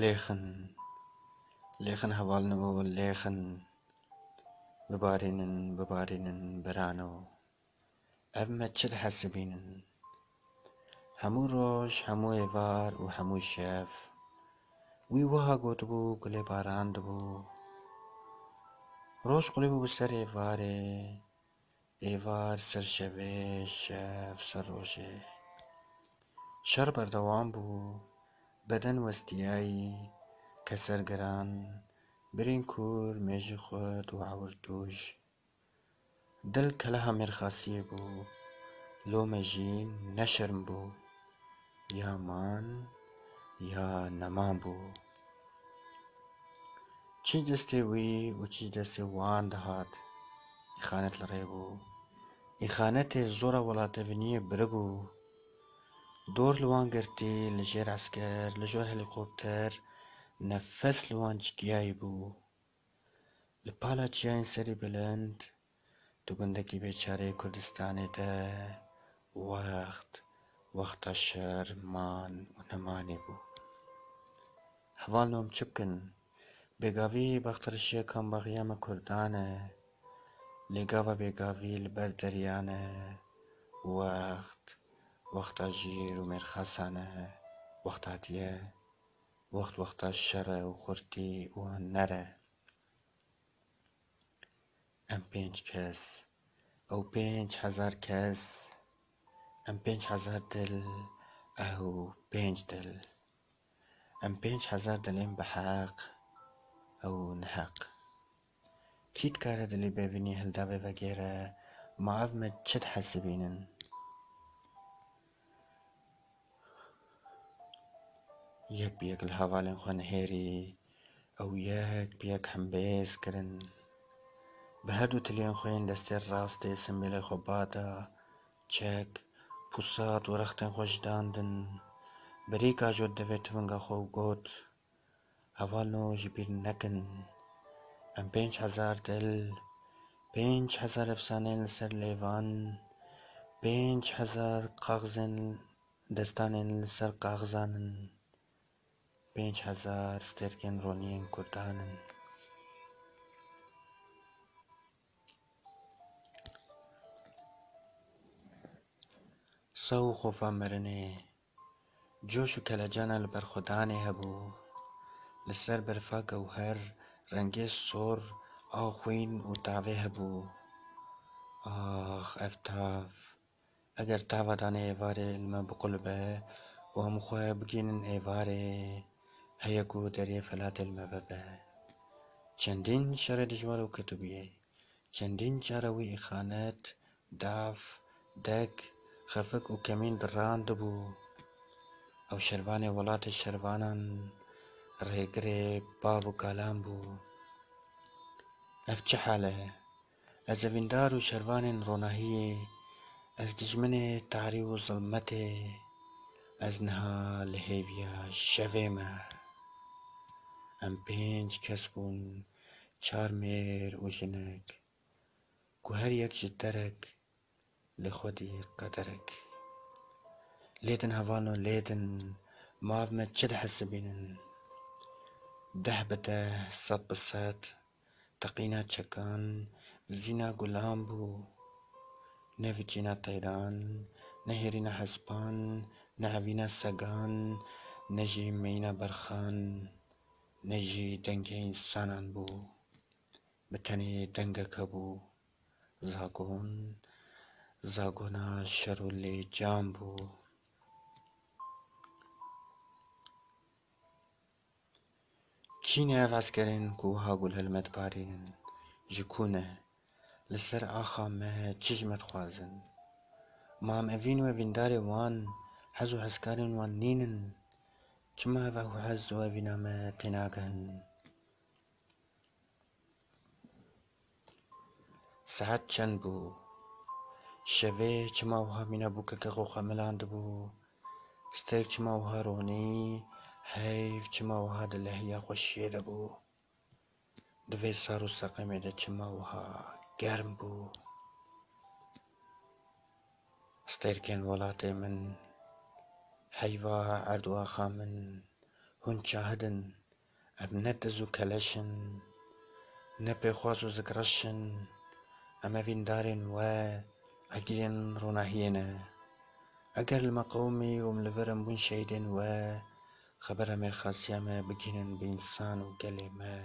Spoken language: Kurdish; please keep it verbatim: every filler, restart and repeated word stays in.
Lêxin, lêxin hevalno, lêxin. Bibarînin, bibarînin, birano. Ev me çi dihesibînin? Hemû roj, hemû êvar û hemû şev. Wî wiha gotibû, gulê baran dibû. Roj qulîbû bi ser êvarê. Êvar ser şevê, şev ser rojê. Şer berdewam bû, beden westiyayî, keser giran, birîn kûr, mêjî xurt û ewir tûj. Dil keleha mêrxasiyê bû, lome jî ne şerm bû. Ya man ya neman bû. Çi ji destê wî û çi ji destê wan dihat, îxanet li rê bû. Îxanetê zora welateviniyê biribû. Dor li wan girtî, li jêr esker, li jor helîkopter, nefes li wan çikiyayî bû. Li pala çiyayên serî bilind, di gundekî bêçareyê Kurdistanê de wext, wexta şer, man û nemanê bû. Hevalno, em çi bikin? Bêgavî bextirişiya kambaxiya me Kurdan e. Lê gava bêgavî li ber deriyan e. Wext, wexta jîr û mêrxasan e. Wext hatiye. Wext, wexta şer e û xurtî û huner e. Em pênc kes, ew pênc hezar kes, em pênc hezar dil, ew pênc dil. Em pênc hezar dilên bi heq, ew neheq. Kî dikare dilê bêvînî hildavê vegêre, ma ev me çi dihesibînin? Yek bi yek li hevalên xwe nihêrî, ew yek bi yek hembêz kirin. Bi her du tiliyên xwe yên destê rastê simbêlê xwe ba da, çek, pûsat û rextên xwe ji dan din. Birîka jot devê tivinga xwe û got, Hevalno, ji bîr nekin. Em pênc hezar dil, pênc hezar efsaneyên li ser lêvan, pênc hezar qaxzên destanên li ser qaxzan in, pênc hezar stêrkên roniyên Kurdan in. Saw û xofa mirinê, coş û kelecana li berxwedanê hebû. Li ser berfa gewher rengê sor a xwîn û tavê hebû. Ax, ev tav! Eger tava danê êvarê li me biqulbe û em xwe bigihînin êvarê, heye ku deriyê felatê li me vebe. Çendîn şerê dijwar û ketibûyê, çendîn cara wî îxanet, daf, dek, xefik û kemîn dirandibû. Ew şervanê welatê şervanan, rêgirê bav û kalan bû. Ev çi hal e? Ez evîndar û şervanên ronahiyê, ez dijminê tarî û zilmetê, ez niha li hêviya şevê me. Em pênc kes bûn, çar mêr û jinek, ku her yek ji derek, lê xwedî qederek. Lê din hevalno, lê din, ma ev me çi dihesibînin? Deh bi deh, sed bi sed, teqîna çekan, vizîna gulan bû. Ne viçîna teyran, ne hêrîna hespan, ne evîna segan, ne jî meyîna berxan, ne jî dengê însanan bû. Bi tenê dengek hebû. Zagon, zagona şer û lêcan bû. Kî ne ev eskerên ku wiha gule li me dibarînin? Ji ku ne? Li ser axa me çi ji me dixwazin? Ma em evîn û evîndarê wan, hez û hezkarên wan nînin? Çima ev hez û evîna me tênagihin? Saet çend bû? Şevê çima wiha mîna bûkeke xwe xemilandibû? Stêrk çima wiha ronî? Heyv çima wiha di lehiya xweşiyê de bû? Di vê sar û seqemê de çima wiha germ bû? Stêrkên welatê min, heyva erd û axa min, Hûn şahid in, em ne diz û keleş in, ne pêxwas û zikreş in, em evîndarên we, egîrên ronahiyê ne. Eger li me qewimî û em li vir in bûn şehîdên we, xebera mêrxasiya me bigihînin bi însan û gelê me.